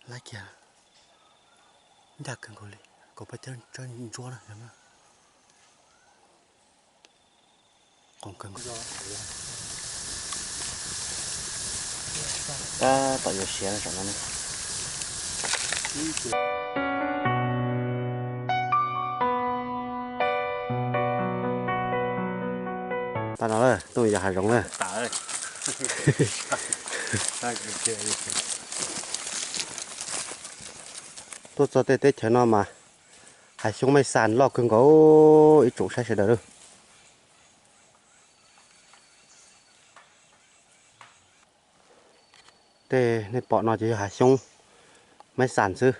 Lab kiag, ncaj kawg nkaus li, kom peb cov ntsuab na. Qoos kawg nkaus. Tab tom yuav siav no tam no. Tag no lawm, tuaj yos hav zoov lawm. Tuaj txog tej teb chaws no mas hav xyoob Maiv Xas loj kawg nkaus, ib tsoom saib sawv daws lawm. Tej nej pom no ces yog hav xyoob Maiv Xas xwb.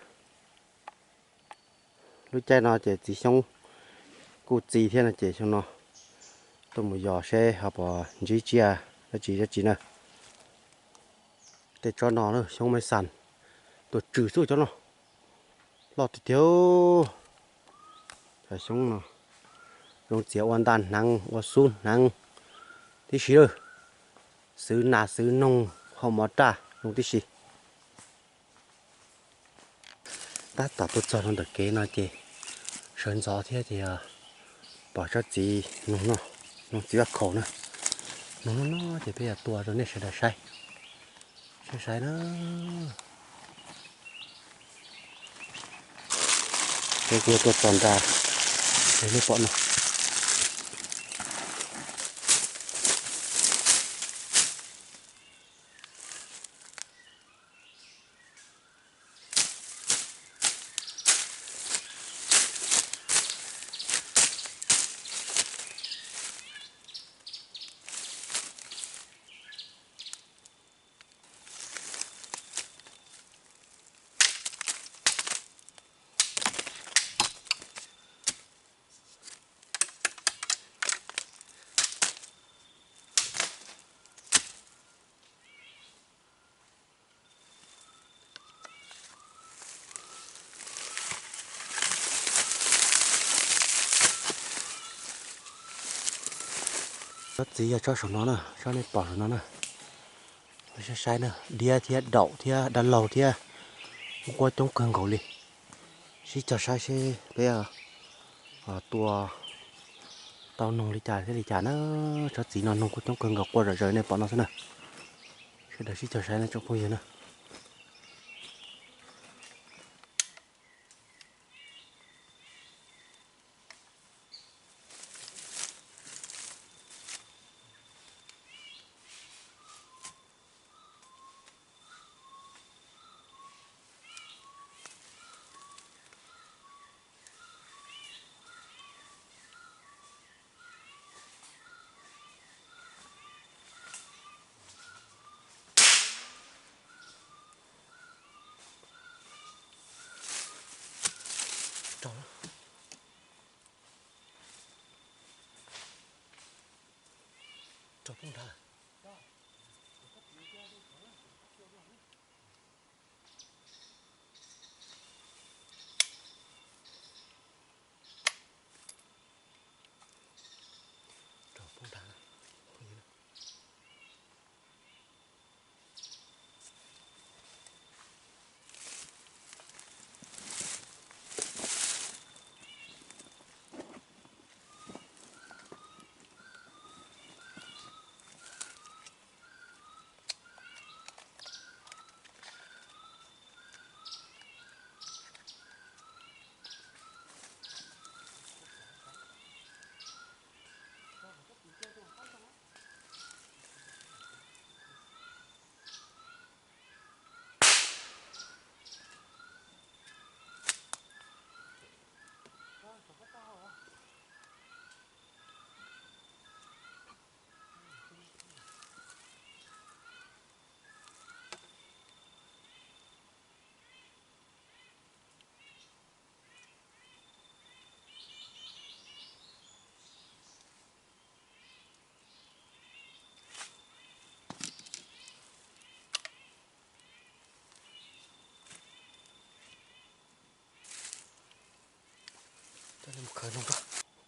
Lub caij no ces txiv xyoob kuj txi thiab no ces xyoo no tuaj mus yos seb ho puas ntsib tsiaj dab tsi dab tsi na. Tej tsob no xyoob Maiv Xas tuaj tswm xwb cov no. Loj tiag tiag. Cov xyoob no zoo txiav ua ntaj hneev ua xub hneev tib si lawm. Xwb nas xwb noog hau mov raj zoo tib si. Tab tom tuaj txog rau ntawm kev no ces sawv ntxov thiab ces pom tsob txiv noog no, noog txiv vaj khaum na. Noog no no ces peb yuav tua rau nej sawv daws saib, saib saib na. Peb kuj tuaj txog nram, nej pom no. Tsob txiv yog tsob saum no na, tsob nej pom saum no na. Saib saib na, diab thiab daum thiab dab laug thiab, kuj coob kawg nkaus li. Sib cog saib seb peb tua tau noog li cas thiab li cas na. Tsob txiv no noog kuj coob kawg nkaus, quaj zom zaws nej pom no xwb na. Sawv daws sib cog saib na tsoom phooj ywg na.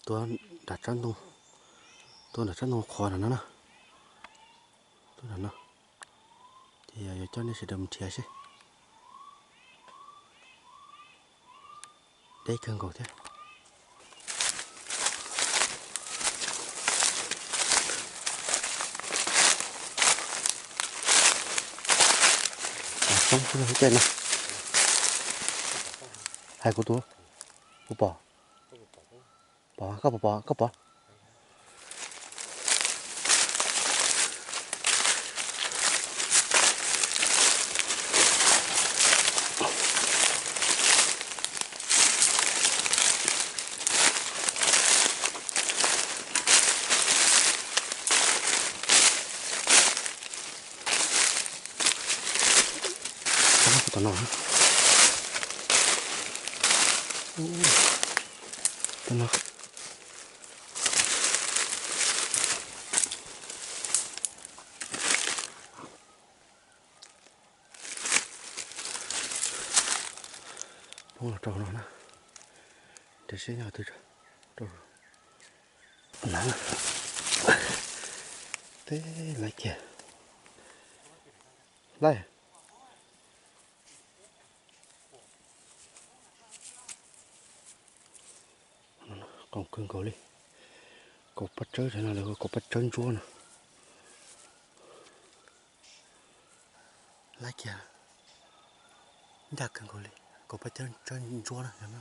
Tua nram tsob ntoo, tua nram tsob ntoo qhuav no na. Tua no, ces yog yuav coj nej sawv daws mus nrhiav seb. Deb kawg nkaus thiab. Poob xwb lub caij no. Hais kuv tus, kuv pom. Pom, koj pom, pom, koj pom. Tom no, tom no. Poob los rau no na. Nrhiav seb nyob twg. Rau na. Teb laiv kiag. Laiv. Qoos kawg nkaus li. Kaum pob tsawb no, kaum pob tsawb ntsuab no. Laiv kiag. Ncaj kawg nkaus li, kaum pob tsawb ntsuab na.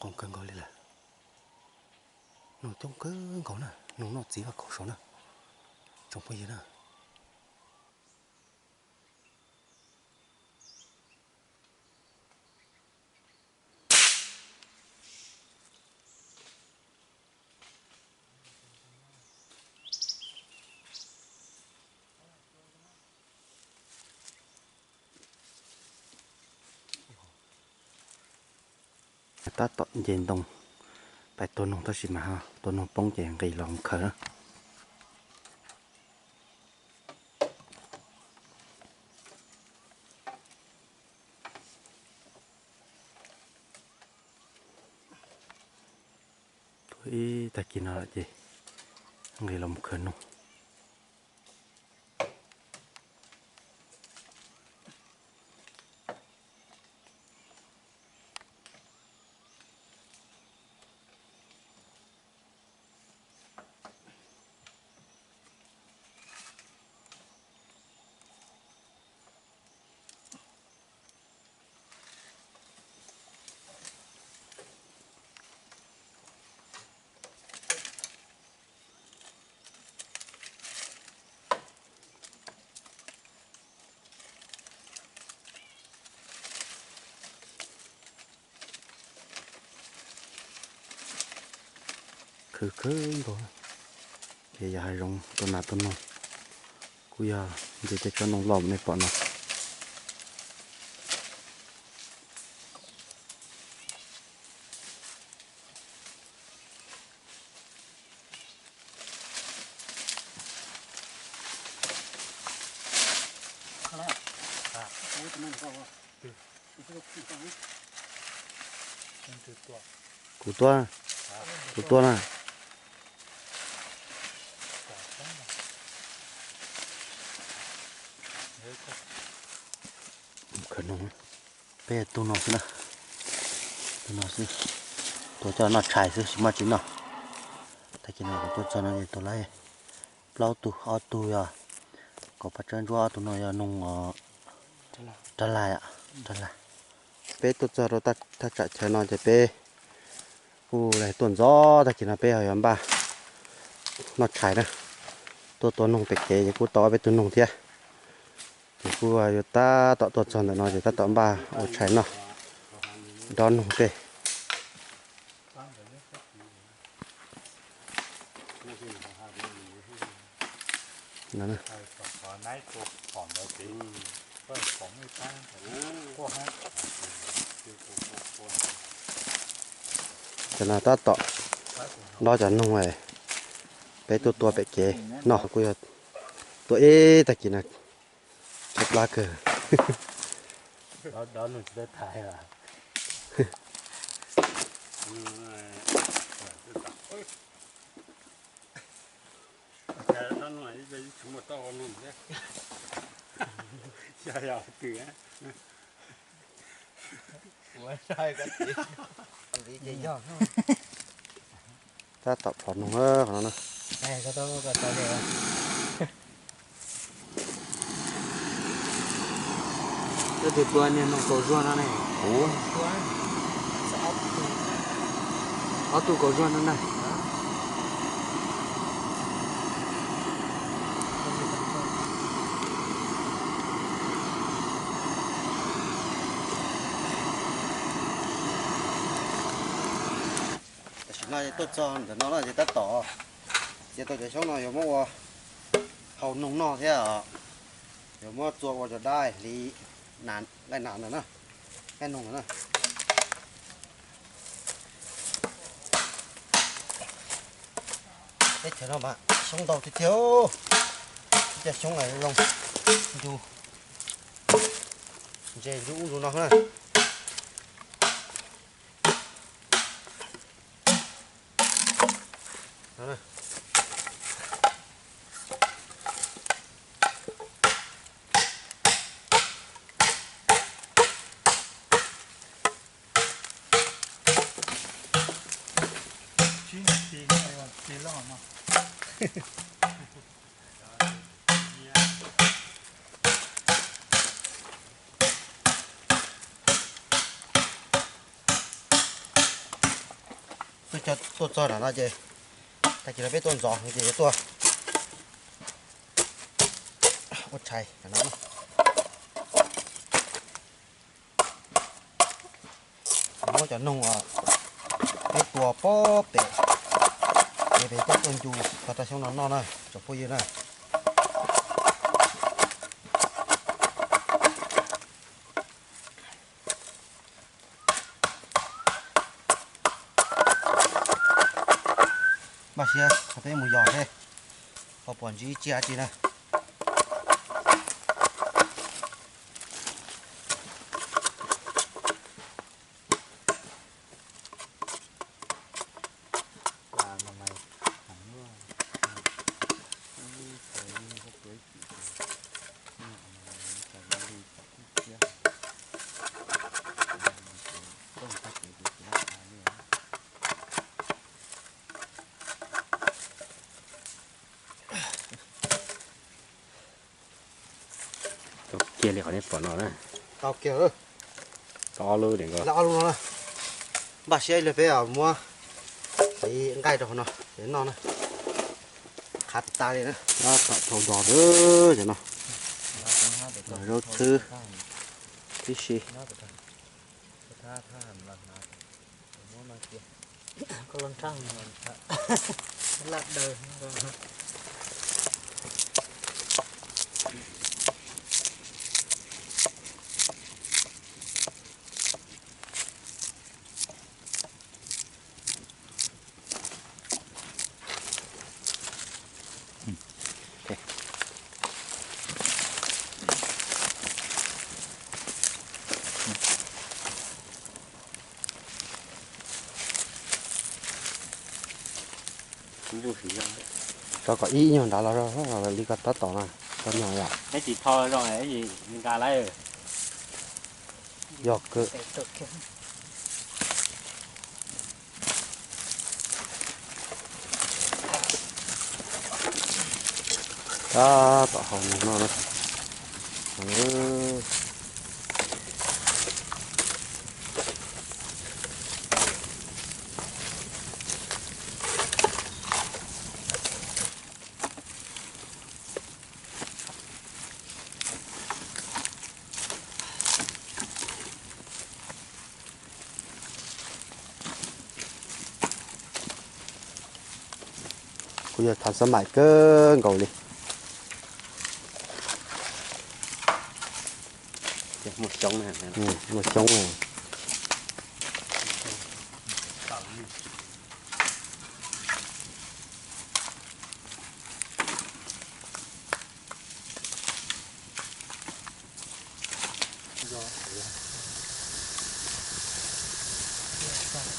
Qoos kawg nkaus li lawm. Noog coob kawg nkaus na, noog noj txiv vaj khaum saud na, tsoom phooj ywg na. Tab tom nce ntoo pais tua noog tab sis mas tua noog poob ces nqis los khaws na. Tua ib tag kis no lawm ces nqis los mus khaws noog. Khwv khwv nkaus. Ces yog hav zoov tua nas tua noog, kuj yog ntxiv tej tsob noog loj nej pom no. Kuv tua, kuv tua na. Khwv noog, peb tua no xwb na, tua no xwb, tua coj noj tshais xwb tsis muaj tsis noj. Tag kis no kuv tuaj txog no ces tua lawm plaub tug, ob tug yog kaum pob tsawb ntsuab, ob tug no yog noog rab lais, rab lais. Peb tuaj txog rau thaj tsam chaw no ces peb kuj tuaj ntxov tag kis no peb ho yuav npaj noj tshais na. Tuaj tua noog pem kev ces kuj tau ob peb tug noog thiab. Ces kuj yuav tab tom tuaj txog ntawm no ces tab tom npaj ua tshais noj, dob noog tej. Cov no tab tom dob cov noog peb tuaj tua pem kev noj kuj yog tua ib tag kis no tshaib plab kawg. Tab tom plhov noog qhov no na. Leej twg tua niag noog kaus zuag no ne? Kuv. Ob tug kaus zuag no na. Tam sim no tuaj txog ntawm no no ces tab tom txiav tau cov xyoob no yuav muab ua hau noog noj thiab os. Yuav muab txua ua cov dab hliv nqaij nas ntawd na, nqaij noog ntawd na. Teb chaws no mas xyoob ntau tiag tiag, ib co xyoob zoo ncu, ntse ncu ub ncu no na. Tuaj txog nram no ces tag kis no peb tuaj ntxov ces yuav tuaj ua tshais no. Muab cov noog peb tua pob pem ces peb tuaj tua ncu tau rau xyoob no noj na tsoom phooj ywg na. Npaj siab peb mus yos seb ho puas ntsib tsiaj dab tsi na. Tau kiag li qhov nej pom no na. Tau kiag. Tau ob lub, ob lub no na. Npaj siab ib pliag peb muab tiv nqaij rau hauv no ces noj na. Qhav tas tas li na. Tab tom dhau dos lawm cov no. Zaub txhwb tib si. Rau kom ib nyuag nrad los li ko tab tom na, tau nyuag yom. Peb tsis tho zoo, nqa lawm. Yog kawg. Tab tom hau no na. Kuj yog thav xab maim kawg nkaus li. Muaj xyoob na. Muaj xyoob na.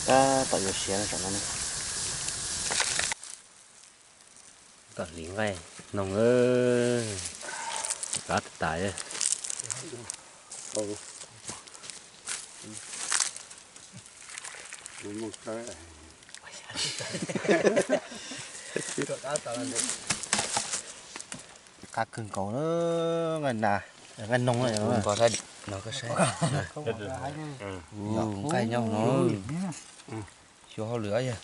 Tab tom yuav siav no, tsam no ne. Tom hliv nqaij noog, kav tas tas. Qab kawg nkaus na, nqaij nas, nqaij noog no. Nqaij nyob no, xyov hauj lwm yog.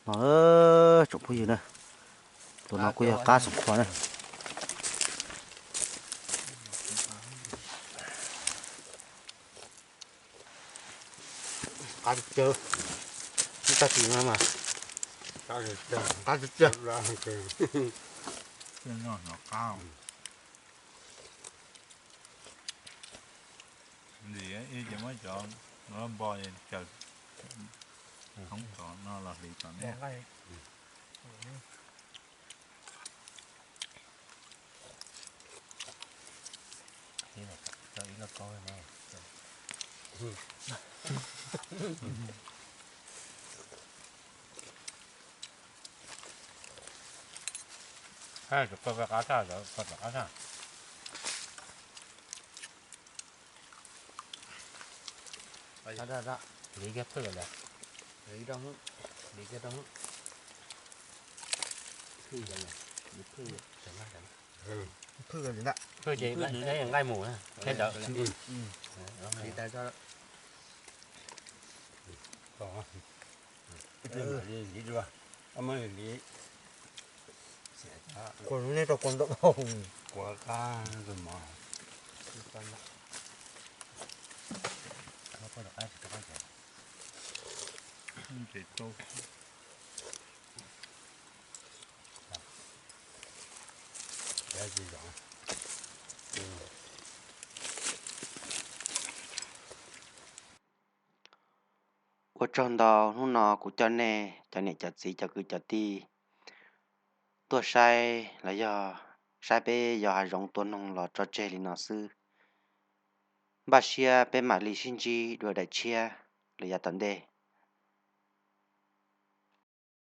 No tsoom phooj ywg na, tus no kuj yog qab xoom khuas na. Qab tsawg, ib tag kis no mas qab tsawg. Lim ib ces muab cov npog caws, hoob tod no los hliv tom ntej. Qab saj, qab saj. Hliv kiag phwj lawm, hliv kiag rau, phwj ces nqaij mus thiab ntawd. Kuv nej rau kuv ntau, kuv qab mov. Ua tsaug ntau, hnub no kuv coj nej cov niam cov txiv cov kwv cov tij tuaj saib los yog saib peb yos hav zoov tua noog los tso tseg li no xwb. Npaj siab peb mam li sib ntsib dua daim tshiab los yav tom ntej.